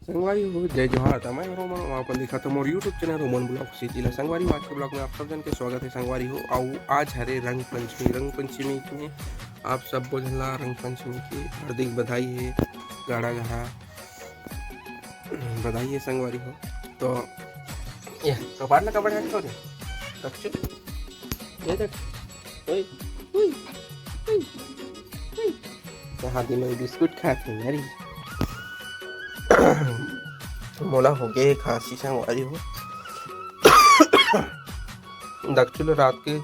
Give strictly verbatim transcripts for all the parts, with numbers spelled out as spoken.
संगवारी हो, जय जोहार। त मैं रोमन, आप देखत हो मोर YouTube channel Roman blog city ला। संगवारी हो, आज के ब्लॉग में आप सब जन के स्वागत है। संगवारी हो, अउ आज हरे रंग पंचमी। रंग पंचमी में आप सब बोझला रंग पंचमी की हार्दिक बधाई है, गाड़ा गाड़ा बधाई है संगवारी हो। तो ये कपाट ना, कपाट ना छोड़े, दक्षु, ये दक्षु, ओए, ओए, ओए, ओए। यहाँ दिन में बिस्कुट खाते हैं यारी। मोला हो गए खांसी संगवारी हो। दक्षु ल रात के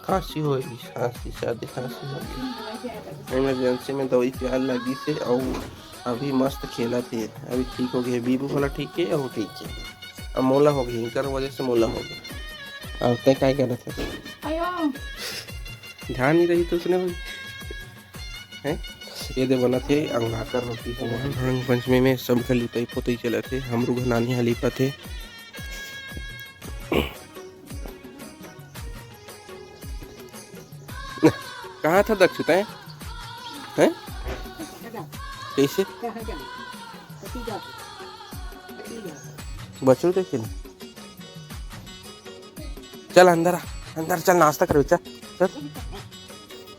खांसी हो रही, खांसी, सर्दी खांसी हो गई। इमरजेंसी में दवाई पियाल लगी से, अउ अभी मस्त खेलत हे, अभी ठीक हो गए। बीबू वाला ठीक है, वो ठीक है। अब मोला हो गई, इनकर वजह से मोला हो गई। अब तय काय करत है? आयो। ध्यान नहीं रही तो उसने भाई, हैं? ये दे बनत हे अंगाकर रोटी। रंग पंचमी में सब घर लिपाई पोतई चलत हे, हमरू घर नानी हा लिपत हे। कहाँ था दक्षु तैं? हैं? कैसे? बचू देखे ना। चल अंदर आ, अंदर चल, नाश्ता करबे, चल, चल।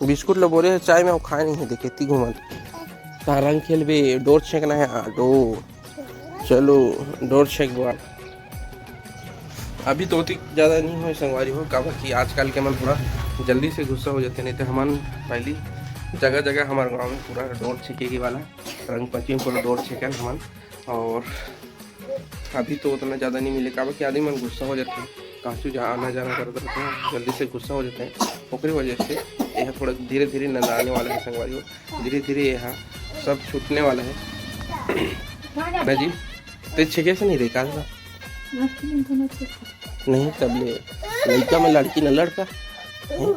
बिस्कुट लो बोले, चाय में वो खाए नहीं है, देखे ती घूमत। कहाँ रंग खेलबे, डोर छेकना है, हाँ, डोर। चलो, डोर छेकबो आप। अभी तो ओतिक ज़्यादा नहीं होय संगवारी हो, काबर कि आजकल के मन थोड़ा जल्दी से गुस्सा हो जाते, नहीं तो हमन पहली जगह जगह हमारे गांव में पूरा डोर छेके के वाला, रंग पंचमी पूरा डोर छेकन हमन। और अभी तो उतना ज़्यादा नहीं मिले, काबर कि आदमी मन गुस्सा हो जाते, काचू जा आना जाना करत रहते हैं, जल्दी से गुस्सा हो जाते हैं, ओकरे वजह से यह थोड़ा धीरे धीरे नंदाने वाला है संगवारी हो, धीरे धीरे यह सब छूटने वाला है। ना जी, ते छेके से नहीं रे, काल का? नहीं, तब ले लड़का में लड़की ना लड़का, हैं?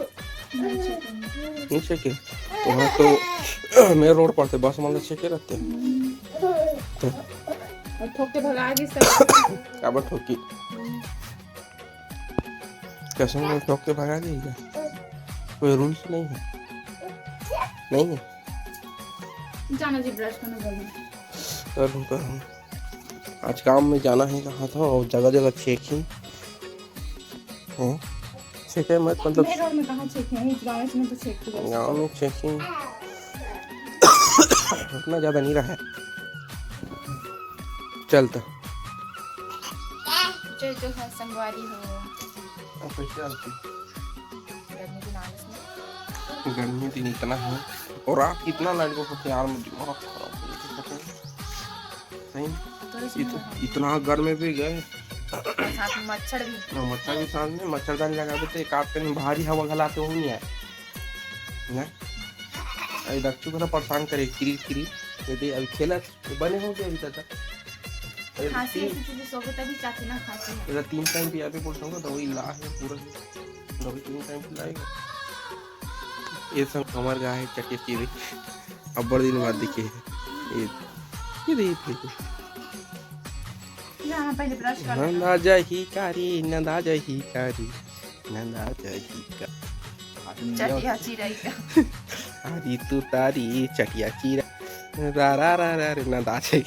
नहीं छेके। वहाँ तो मेन रोड पर थे, बस मतलब छेके रहते। और ठोक के भगा दी सब। काबर ठोकी? कसम से ठोक के भगा दी क्या? कोई रूल्स नहीं है, नहीं है। जाना जी, ब्रश करने घर में। करूँ, करूँ। आज काम में जाना है, कहा था, और जगह जगह छेक ही। हैं? छेके मत, मतलब मेन रोड में कहाँ छेके हैं? इस गाँव में तो छेक के बस। गाँव में छेक ही। उतना ज़्यादा नहीं रहा है। चल तो। जय जोहार संगवारी हो। अब कैसे आती? गर्मी दिन आलस में। गर्मी दिन इतना है, और रात कितना लाइट को होते यार, मुझे दिमाग खराब हो जाता है। सही में। तो इसमें इत-, इतना गर्म में भी गए। साथ में मच्छर भी। ना, मच्छर भी साथ में, मच्छरदानी लगाबे तो एक आध कन भारी हवा घलाते हो नहीं आए ना। अरे दक्षु को ना परेशान करे, किरी किरी। ये दे, अभी खेला, ये बने हो गया अभी तक। अरे खांसी तीन ऐसी चीजें सोबे तभी चाची ना खांसी है। तेरा तीन टाइम पियाबे बोल सकता, दवाई ला है पूरा, दवाई तीन टाइम पिलाएगा। ये सब हमार गाय है चटिया की भी, अब्बड़ दिन बाद दिखे है। ये, ये दे, ये दे। ना, पहले ब्रश कर लेना। नंदा जाही कारी, नंदा जाही कारी, नंदा जाही का। चटिया चिरई का। अरे तू तारी चटिया चिरा। रा, रा, रा, रा, रे, नंदा जाही।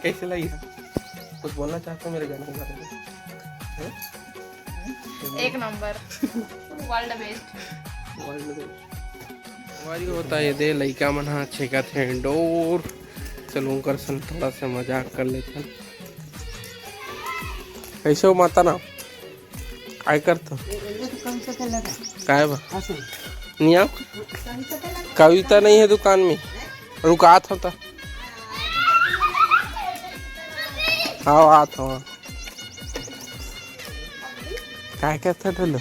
कैसे लगी? कुछ बोलना चाहते हो मेरे गाने के बारे में? हैं? एक number. World best। World best। हमारी होता है दे, लइका मन हा छेकत हे डोर। चलो, उनकर सन थोड़ा सा मजाक कर लेथन। कैसे हो माता ना? काय करत हो? काय बा? नहीं आओ? कविता नहीं है दुकान में? रुकात होता। हाँ, आत हो। काय करत हो ढोलू?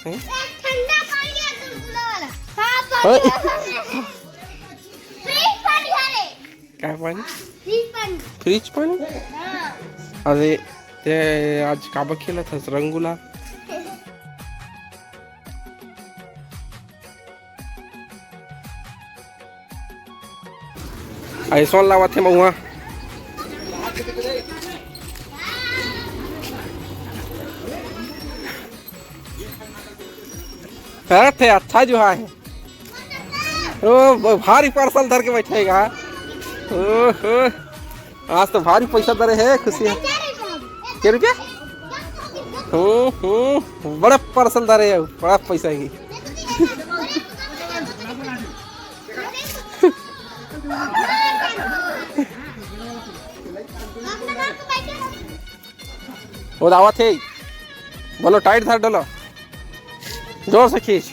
हैं? ठंडा पानी है गुलगुला वाला। हाँ, ओए। पानी है। फ्रिज पानी है रे। काय पानी? फ्रिज पानी। फ्रिज पानी? हाँ। अरे, ते आज काबर खेलत हस रंग गुलाल? ऐसो लावत हे महुआ। अरे थे अच्छा जो है। ओ, ब-, भारी पार्सल धर के बैठेगा। ओहो, आज तो भारी पैसा धरे हे, खुशी हे। के रुपया? हम्म, हम्म, बड़ा पार्सल धरे हे, बड़ा पैसा हे। वो आवत हे, बोलो, टाइट धर डोलो, जोर से खींच।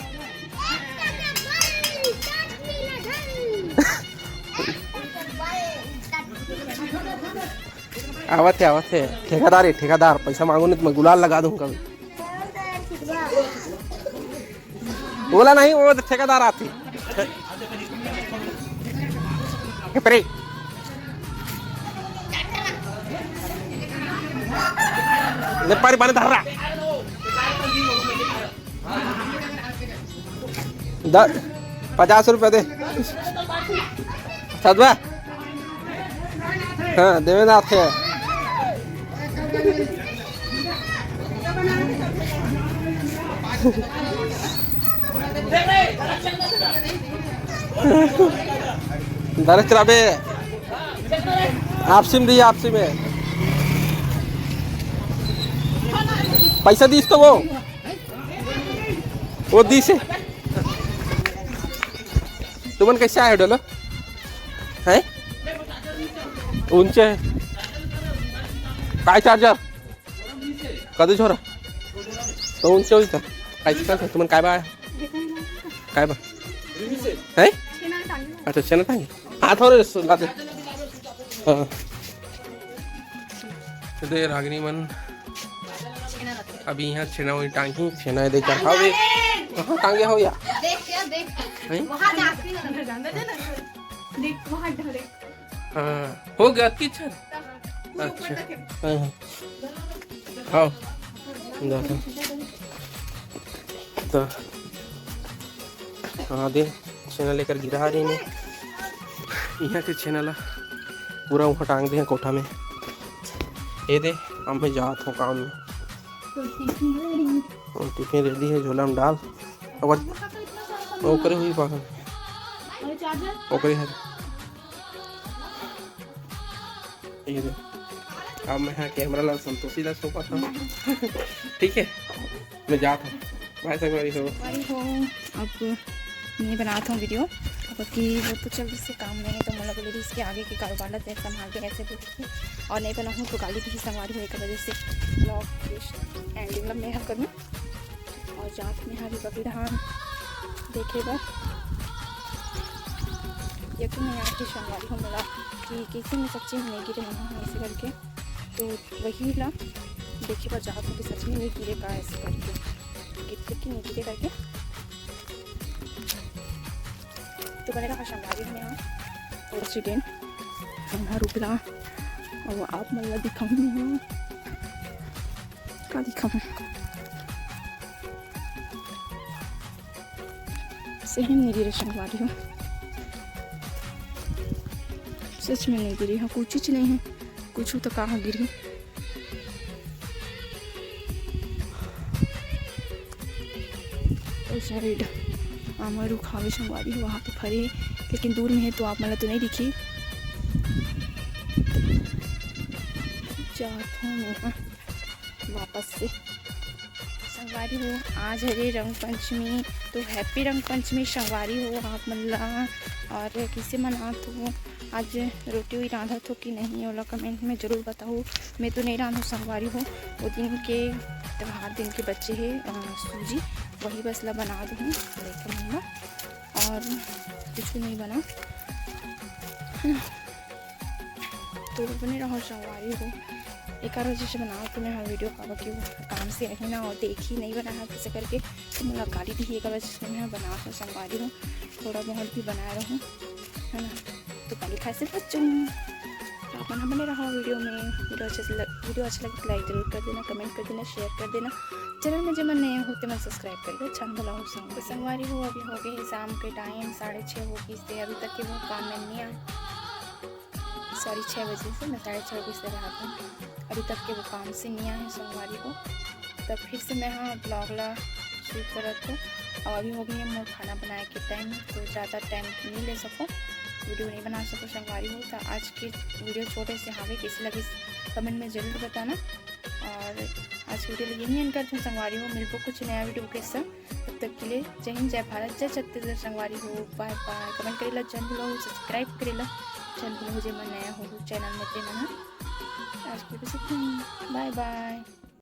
आवत हे, आवत हे। ठेकेदार हे, ठेकेदार, पैसा मांगो नहीं तो मैं गुलाल लगा दूं कभी। ओला नहीं, वो ठेकेदार आथे। ए, परे। ले, पारी पानी धर रहा। द-, पचास रुपया दे। सदवा। हाँ, देवेंद्र आथे। दरस चलाबे। आपसी में दी, आपसी में। पैसा दीस तो वो। वो दीस हे। तुमन कैसे आए हो डोलो? हैं? ऊंचे हे। काय चार्जर? कदे छोरा? तो ऊंचे होई त। काय चिकन हे? तुमन काय बा? काय बा? हैं? अच्छा, छेना टांगे। हाथ और रसो लाते। हाँ। तो दे रागनी मन अभी यहाँ छेना वही टांगी, छेना दे कर खाओ। हाँ, टांगे हो या? देख, देख। हैं? वहाँ जाती ना, जाने दे ना। देख, वहाँ देख। हाँ, हो गया, अतकी अच्छा। अच्छा। हाँ, हाँ। खाओ। जाता। तो, हाँ, दे, छेना लेकर गिरा रही मैं। यहाँ के छेना ला पूरा वहाँ टांग दे कोठा में। ये दे, अब मैं जात हूँ काम में। तो टिफिन रेडी। और टिफिन रेडी हे, झोला में डाल। अब ओकरे हुई पागल। ओकरे हर। ये दे। अब मैं हाँ कैमरा ला संतोषी ला सौंपत हूँ। ठीक है, मैं जात हूँ। बाय संगवारी हो। संगवारी हो, अब मैं बनात हूँ वीडियो। अब कि वो तो चल रही से काम में है, तो मतलब बोले इसके आगे के कारोबार ला तेरे संभाल के ऐसे बोल के, और नहीं बनाऊँ तो गाली भी संगवारी हो, एक वजह से ब्लॉग एंडिंग ला मैं हर करूँ। और जात में हरी बकरी धान देखे बर। यकीन नहीं आके संगवारी हो मोला कि कैसे मैं सच्ची में नहीं गिरे हूँ ऐसे करके। तो वही ला देखे बर जात हूँ कि सच में नहीं गिरे का ऐसे करके, गिरते कि नहीं गिरे करके। तो बने रहा संगवारी हो यहाँ और चिकन हमार उपला। और आप मन ला दिखाऊँ मैं, का दिखाऊँ? सही में नहीं गिरे संगवारी हो, सच में नहीं गिरे। हाँ, कुछ चीज नहीं है, कुछ तो कहाँ गिरी। ओ साइड आमा रुख हावे संगवारी हो, वहाँ पे फरे हे, लेकिन दूर में है तो आप मन ला तो नहीं दिखी। जात हूँ मैं वापस से। संगवारी हो, आज हरे रंग पंचमी, तो हैप्पी रंग पंचमी संगवारी हो आप मन ला। और किसे मनात हो, आज रोटी वोटी रांधत हो कि नहीं, ओला कमेंट में जरूर बताओ। मैं तो नहीं रांधू संगवारी हो, वो दिन के त्योहार दिन के बचे हे, अ, सूजी, वही बस ला बना दूँ लइका मन ला, और कुछ नहीं बना। तो बने रहो संगवारी हो। एकर वजह से बनाओ तो मैं हाँ वीडियो, काबर कि वो काम से आही ना और देखी नहीं बनाया कैसे करके, तो मोला गाली दी। एकर वजह से मैं हाँ बनाओ तो संगवारी हो, थोड़ा बहुत भी बनाए रहूँ, है ना। तो गाली खाए से बचूँ। तो आप मन हाँ बने रहो वीडियो में। वीडियो अच्छा से लग, वीडियो अच्छा लगे तो लाइक जरूर कर देना, कमेंट कर देना, शेयर कर देना। चैनल में जे मन नए हो ते मन सब्सक्राइब कर दे। अच्छा भला हो संग, तो संगवारी हो, अभी हो गए हे शाम के टाइम साढ़े छः हो गइस हे, अभी तक के वो काम में नहीं आए। सॉरी, छः बजे से, मैं साढ़े छः बजे से रहा था, अभी तक के वो काम से नहीं आए संगवारी हो। तब फिर से मैं हाँ ब्लॉग ला शुरू करत हो। अब अभी हो गई है मोर खाना बनाए के टाइम, तो ज़्यादा टाइम नहीं ले सको, वीडियो नहीं बना सको संगवारी हो। तो आज के वीडियो छोटे से हावे, कैसे लगे कमेंट में जरूर बताना। और आज वीडियो यही एंड करते हैं संगवारी हो, मिलबो कुछ नया वीडियो के संग। तब तक के लिए जय हिंद, जय भारत, जय छत्तीसगढ़ संगवारी हो। बाय बाय। कमेंट करेला झन भूलो, सब्सक्राइब करेला झन भूलो, जे मन नया हो चैनल में ते मन ह। आज के लिए बस इतना ही। बाय बाय।